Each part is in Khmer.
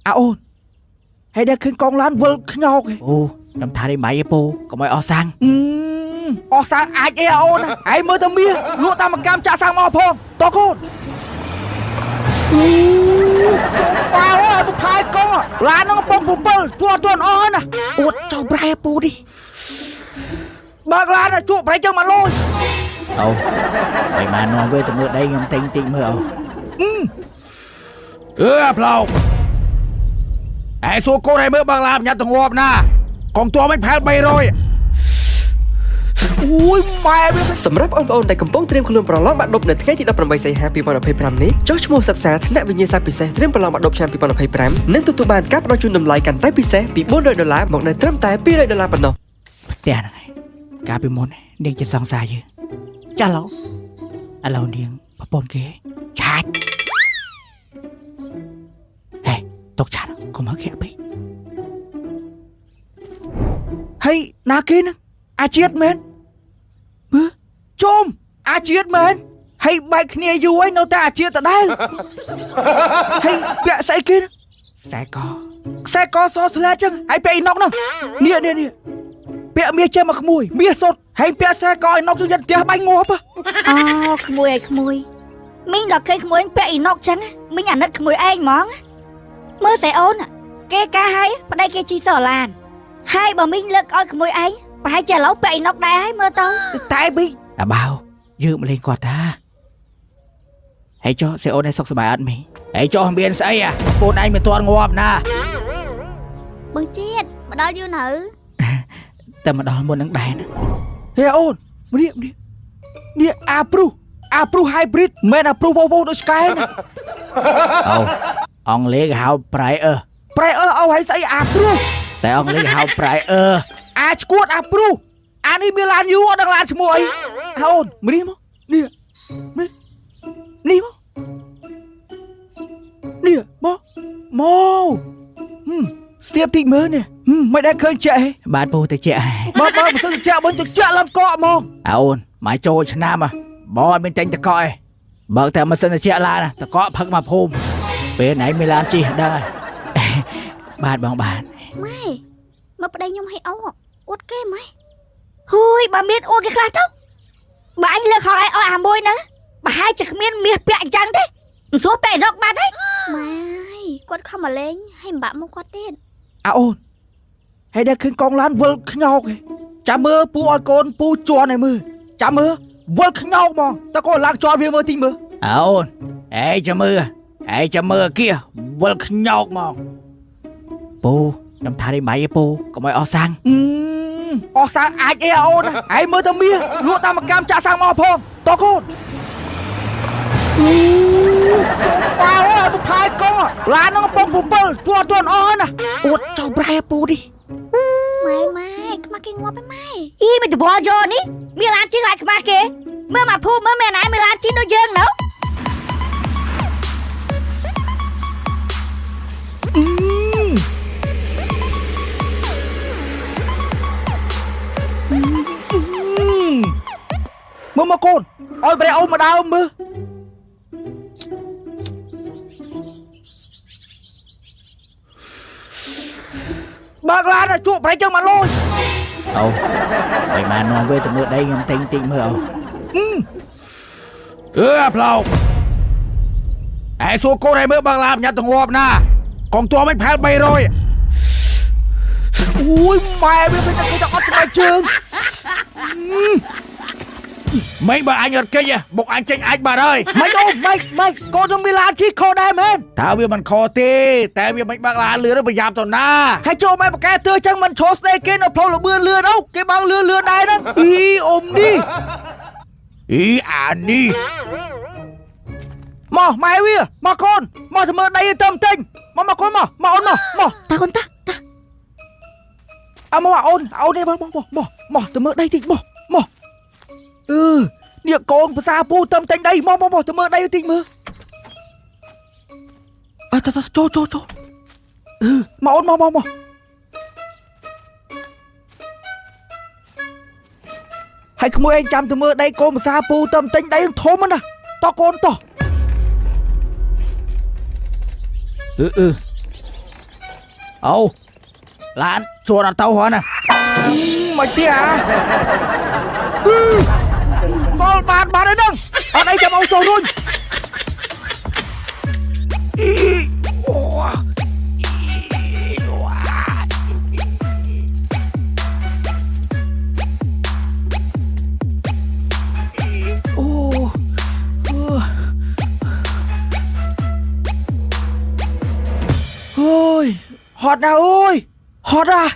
អាអូនហើយដែលឃើញកងឡានវិលខ្ញោកឯងអូខ្ញុំថានេះម៉ៃឯពូកុំឲ្យអស់សាំងអស់សាំងអាចអីអាអូនឯងមើលតែមាសលក់តាមកម្មចាក់សាំងមកផងតកូនអូចូលបាវហើយផាយកងឡានហ្នឹងកំពុង7ជួទួនអស់ហើយណាអួតចោប្រែពូនេះបើកឡានជក់ប្រែចឹងមកលយអូហើយបាននាំវាទៅមើលដីខ្ញុំទិញតិចមើលអូ អឺអាផ្លោកឯងសួរកូនឯងមើលបើកឡានញ៉ាំទៅងាប់ណាកងទួមិនផែល300 អូយម៉ែវា សម្រាប់បងប្អូនដែលកំពុងត្រៀមខ្លួនប្រឡងបាក់ឌុបនៅថ្ងៃទី18សីហា2025នេះចុះឈ្មោះសិក្សាថ្នាក់វិញ្ញាសាពិសេសត្រៀមប្រឡងបាក់ឌុបឆ្នាំ2025និងទទួលបានការផ្ដល់ជូនតម្លៃកាន់តែពិសេសពី400ដុល្លារមកនៅត្រឹមតែ200ដុល្លារប៉ុណ្ណោះ ផ្ទះហ្នឹងឯងកាលពីមុននាងជាសង្សារយើងចាឡូឥឡូវនាងប្រពន្ធគេឆាច់ហេຕົកឆាត់កុំមកខែពេកហើយណាគេហ្នឹងអាជាតិមែនមើលជុំអាជាតិមែនហើយបែកគ្នាយូរហើយនៅតែអាជាតិដដែលហើយពាក់ស្អីគេហ្នឹងខ្សែកខ្សែកសស្លែតចឹងហើយពាក់អ៊ីណុកហ្នឹងនេះនេះនេះពាក់មាសចេះមកក្មួយមាសសុតហើយពាក់ខ្សែកអ៊ីណុកទៅយិនផ្ទះបាញ់ងាប់ អូក្មួយឯងក្មួយមីងដល់ឃើញក្មួយពាក់អ៊ីណុកចឹងមីងអាណិតក្មួយឯងហ្មងមើលស្អីអូនគេការឲ្យប្តីគេជីសឡានហើយបើមីងលើកឲ្យក្មួយឯងប្រហែលជាឥឡូវពាក់អ៊ីណុកដែរហើយមើលទៅ តែប៊ីអាបាវយើងមកលេងគាត់តាហើយចុះសេអូនឯងសុខសប្បាយអត់មីងហើយចុះមានស្អីអាពូនឯងមិនទាន់ងាប់ណា បងជាតិមកដល់យូរនៅ តែមកដល់មុននឹងដែរណាហេអូននេះនេះនេះអាព្រុសអាព្រុស hybrid មិនអាព្រុសវោវោដូចឆ្កែណាអូអង់គ្លេសគេហៅប្រៃអឺប្រៃអឺអូហើយស្អីអាព្រុសតែអង់គ្លេសគេហៅប្រៃអឺអាឈួតអាព្រុសអានេះមានឡានយូរអត់ដឹងឡានឈ្មោះអីអូននេះមកនេះនេះនេះមកនេះមកមកស្ទាបតិចមើលនេះមិនដែលឃើញជែកបាទពូទៅជែកបើបើមិនសិនជែកវិញទៅជែកឡើងកកហ្មងអូនមកចូលឆ្នាំបងអត់មានទិញតកកឯងបើតែមិនសិនជែកឡានតកកផឹកមកភូមិពេលណៃមានឡានជិះដឹងហើយបាទបងបាទ ម៉ែមកប្តីខ្ញុំឲ្យអូអួតគេម៉ែ ហួយបើមានអួតគេខ្លះទៅបើអញលើកហោះឲ្យអស់អាមួយហ្នឹងប្រហែលជាគ្មានមាសពាក់អញ្ចឹងទេមិនស្រួលពាក់អ៊ីណុកបាត់ហើយ ម៉ែគាត់ខំមកលេងឲ្យបាក់មកគាត់ទៀត អាអូនហើយដែលឃើញកងឡានវិលខ្ញោកឯងចាំមើលពូឲ្យកូនពូជន់ឲ្យមើលចាំមើលវិលខ្ញោកហ្មងតើកូនឡើងជន់វាមើលតិចមើលអូនអេចាំមើលអេចាំមើលគៀវិលខ្ញោកហ្មងពូខ្ញុំថានេះម៉ៃឯពូកុំឲ្យអស់សាំងអស់សាំងអាចអីអូនឯងមើលតែមាសលក់តាមកម្មចាក់សាំងមកផងតកូនអូចូលបាវហើយផាយកងឡានហ្នឹងកំពុង7ជួទួនអស់ហើយណាអួតចោប្រែពូនេះ ម៉ែម៉ែខ្មាស់គេងាប់ឯម៉ែ អីមិនទៅវល់យកនេះមានឡានជិះឡានខ្មាស់គេមើលមកភូមិមើលមានណាមានឡានជិះដូចយើងនៅ មើលមកកូនឲ្យប្រែអូនមកដើមមើលបើកឡានជក់ប្រែចឹងមកលយអូហើយបាននាំវាទៅមើលដីខ្ញុំទិញតិចមើលអូ អឺអាផ្លោកឯងសួរកូនឯងមើលបើកឡានញ៉ាំទៅងាប់ណាកងទួមិនផែល300 អូយម៉ែវាមិនតែគេតែអត់ស្បែកជើង មិនបើអញអត់គេចបុកអញចេញអាចបាត់ហើយ មិនអូមិនមិនកូនខ្ញុំមានឡានជិះខុសដែរមែន តើវាមិនខុសទេតែវាមិនបើកឡានលឿនប្រញាប់ទៅណា ហើយចូលម៉ែបកែទើចឹងមិនឈរស្ដីគេនៅផ្លូវលបឿនលឿនអូគេបើកលឿនលឿនដែរហ្នឹងអីអ៊ំនេះ អីអានេះ មកម៉ែវាមកកូនមកទៅមើលដីទៅទិញមកមកកូនមកមកអូនមកមក តាកូនតាតា អើមកអូនអូននេះមកមកមកមកទៅមើលដីតិចមកមកអឺនេះកូនភាសាពូទៅទិញដីមកមកមកទៅមើលដីតិចមើលអើតតចូលចូលចូលអឺមកអូនមកមកមកហើយក្មួយឯងចាំទៅមើលដីកូនភាសាពូទៅទិញដីធំណាតោះកូនតោះអឺអឺ អូឡានជួនអត់ទៅហ៎ណា មិនទៀតអាអឺកលបានបានហើយហ្នឹងអត់អីចាំអូចូលរុញអីអូអូអូយហត់ណាស់អូយហត់ណាស់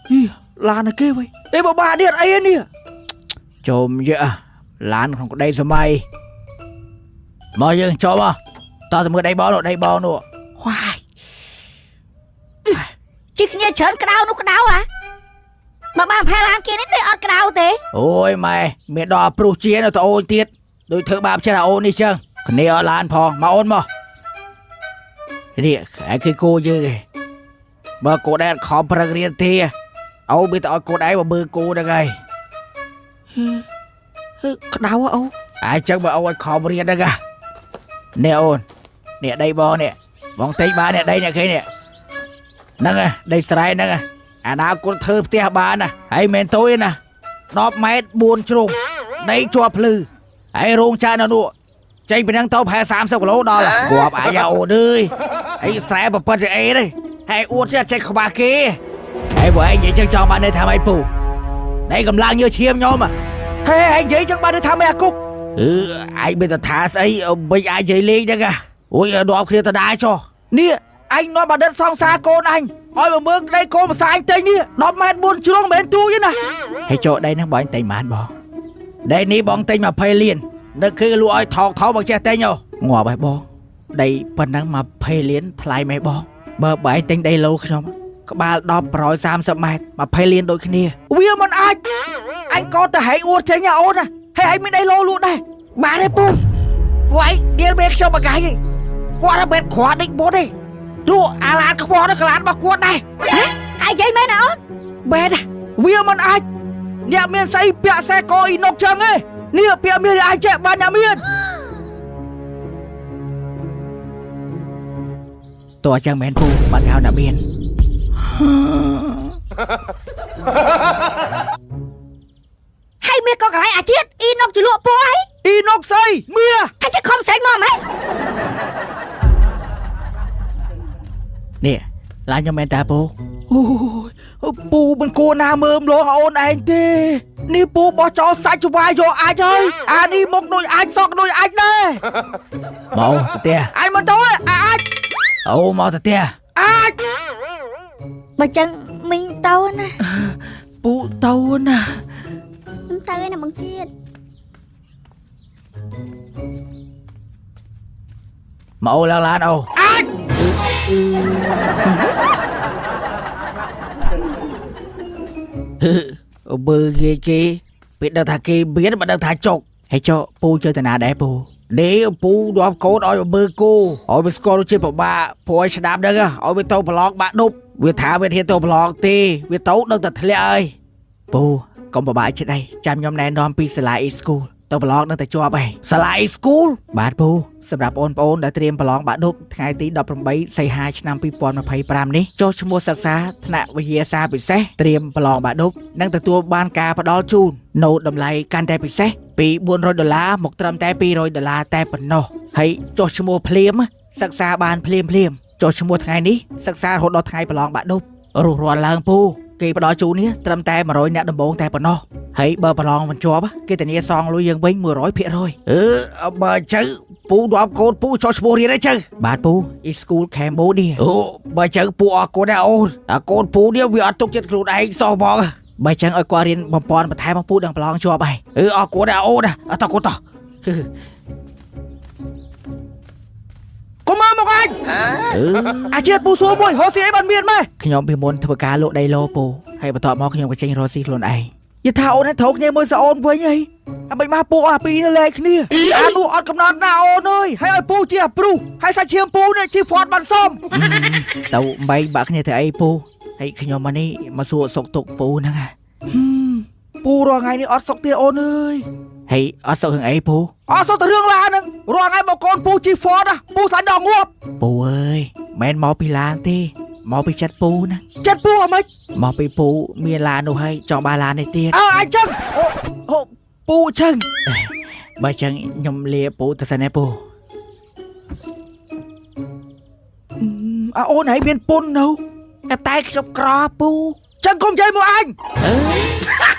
អីឡានណាគេវិញអេបបានេះអត់អីនេះ ជុំយៈឡានក្នុងក្តីសម័យមកយើងចូលមកតោះទៅមើលដីបងនោះដីបងនោះ វ៉ាយ ជីគ្នាច្រើនក្តៅនោះក្តៅហ่ะបើបានផែឡានគេនេះដូចអត់ក្តៅទេ អូយម៉ែមានដល់ព្រុសជានៅតអូនទៀតដូចធ្វើបាបចិត្តអាអូននេះចឹងគ្នាអត់ឡានផងមកអូនមកនេះឯងគឺគោយើងឯងបើគោដែរអត់ខំប្រឹងរៀនទេអូមានតែឲ្យគោដែរមកមើលគោហ្នឹងហើយ ហឺក្តៅហ៎អូ អាចចឹងបើអូនឲ្យខំរៀនហ្នឹងហ่ะនេះអូននេះដីបងនេះបងតិចបាននេះដីនេះគេនេះហ្នឹងហ่ะដីស្រែហ្នឹងហ่ะអនាគតធ្វើផ្ទះបានណាហើយមិនតូចទេណា10ម៉ែត្រ4ជ្រុងដីជាប់ភ្លឺហើយរោងចក្រនៅនោះចេញពីហ្នឹងទៅប្រហែល30គីឡូដល់គប់អាយ៉ាអូនអើយហើយស្រែប្រពន្ធជាអីទេហើយអួតចេះចេះខ្វះគេហើយបើឯងនិយាយចឹងចង់បានន័យថាម៉េចពូដីកម្លាំងញើសឈាមខ្ញុំហ่ะ ហេឯងនិយាយចឹងបានន័យថាម៉េចអាគុក អឺឯងមានតែថាស្អីមិនអាចនិយាយលេងហ្នឹងហ่ะអូយនាំគ្នាទៅដែរចុះ នេះឯងនាំបណ្ឌិតសង្សារកូនអញឲ្យមកមើលដីកូនម្សាអញទិញនេះ10ម៉ែត្រ4ជ្រុងមិនមែនទូទេណា ហើយចូលដីហ្នឹងបងឯងទិញបានបងដីនេះបងទិញ20លាននឹកគឺលក់ឲ្យថោកថោកមកចេះទិញហ៎ងាប់ហើយបងដីប៉ុណ្ណឹង20លានថ្លៃម៉េះបងបើបើឯងទិញដីឡូខ្ញុំក្បាល10 130ម៉ែត្រ20លានដូចគ្នា វាមិនអាចអញក៏ទៅហែងអួតចេញហ៎អូនណាហើយឯងមានដីឡូលក់ដែរបានទេពូពូឯងដៀលមេខ្ញុំមួយថ្ងៃឯងគាត់អត់មែនគ្រាន់ដេកមុនទេទោះអាឡានខ្វល់នោះកឡានរបស់គាត់ដែរ ហើយនិយាយមែនណាអូន បែរណាវាមិនអាចអ្នកមានស្អីពាក់ខ្សែកអ៊ីណុកចឹងឯងនេះពាក់មានអាចចេះបានអ្នកមាន តោះអញ្ចឹងមែនពូបានហៅអ្នកមាន ហើយមានកកន្លែងអាជាតិអ៊ីណុកជលក់ពូអី អ៊ីណុកស្អីមៀ ហើយចេះខំស្រែកមកម៉េច នេះឡានខ្ញុំមែនតាពូ អូយពូមិនគួរណាមើលម្លងអូនឯងទេនេះពូបោះចោលសាច់ច្បាយយកអាចហើយអានេះមកដូចអាចសក់ដូចអាចដែរ មកទៅផ្ទះ ឯងមិនទៅទេអាច អូមកទៅផ្ទះ អាច បើចឹងមីងទៅណា ពូទៅណា ខ្ញុំទៅឯណាបងជាតិ មកអូឡើងឡានអូ អាច ហឺបើគេគេពេលដឹងថាគេមានមិនដឹងថាចុកហើយចុកពូជើតាណាដែរពូនេះពូនាំកូនឲ្យមើលគោឲ្យវាស្គាល់រសជាតិពិបាកព្រោះឲ្យស្ដាប់ហ្នឹងឲ្យវាទៅប្រឡងបាក់ដប់វាថាវាហ៊ានទៅប្រឡងទេវាទៅដឹងតែធ្លាក់ហើយពូកុំពិបាកចិត្តអីចាំខ្ញុំណែនាំពីសាលា e-school ទៅប្រឡងនឹងតែជាប់ហើយសាលា e-school បាទពូសម្រាប់អូនប្អូនដែលត្រៀមប្រឡងបាក់ឌុបថ្ងៃទី18សីហាឆ្នាំ2025នេះចុះឈ្មោះសិក្សាថ្នាក់វិទ្យាសាស្ត្រពិសេសត្រៀមប្រឡងបាក់ឌុបនិងទទួលបានការផ្ដល់ជូននូវតម្លៃកាន់តែពិសេសពី400ដុល្លារមកត្រឹមតែ200ដុល្លារតែប៉ុណ្ណោះហើយចុះឈ្មោះភ្លាមសិក្សាបានភ្លាមភ្លាមចុះឈ្មោះថ្ងៃនេះសិក្សារហូតដល់ថ្ងៃប្រឡងបាក់ឌុបរុះរាន់ឡើងពូគេផ្ដល់ជូននេះត្រឹមតែ100អ្នកដំបូងតែប៉ុណ្ណោះហើយបើប្រឡងមិនជាប់គេធានាសងលុយយើងវិញ100% អឺបើអញ្ចឹងពូនាំកូនពូចុះឈ្មោះរៀនអីចឹងបាទពូ e-school Cambodia អូបើអញ្ចឹងពូអរគុណណាអូនអាកូនពូនេះវាអត់ទុកចិត្តខ្លួនឯងសោះហ្មងបើអញ្ចឹងឲ្យគាត់រៀនបំពន់បន្ថែមមកពូដឹងប្រឡងជាប់ហើយអឺអរគុណណាអូនអត់តកូនតោះ កុំមើលមកអញ អឺ អាជាតិពូសួរមួយរកស៊ីអីបានមានម៉េះ ខ្ញុំពីមុនធ្វើការលក់ដីឡូពូហើយបន្ទាប់មកខ្ញុំក៏ចេញរកស៊ីខ្លួនឯង យថាអូនឯងត្រូវគ្នាមួយសអូនវិញអីអាមិនមកពូអស់ពីរនេះលែកគ្នាអានោះអត់កំណត់ណាអូនអើយហើយឲ្យពូជាអាព្រុសហើយសាច់ឈាមពូនេះជាហ្វតបានសម ទៅបែកបាក់គ្នាទៅអីពូហើយខ្ញុំមកនេះមកសួរសុខទុក្ខពូហ្នឹងហ่ะ ពូរាល់ថ្ងៃនេះអត់សុខទេអូនអើយ ហើយអត់សុខរឿងអីពូ អត់សុខតែរឿងឡានហ្នឹងរាល់ថ្ងៃមកកូនពូជិះ Ford ណាពូស្លាញ់ដល់ងាប់ ពូអើយមិនមកពីឡានទេ មកពីចិត្តពូណា ចិត្តពូអីម៉េច មកពីពូមានឡាននោះហើយចង់បានឡាននេះទៀត អើអញចឹងអូអូពូចឹង បើចឹងខ្ញុំលាពូទៅសិនណាពូ អើអូនឯងមានពុននៅ តែខ្ញុំក្រពូ ចឹងកុំនិយាយមកអញ អើ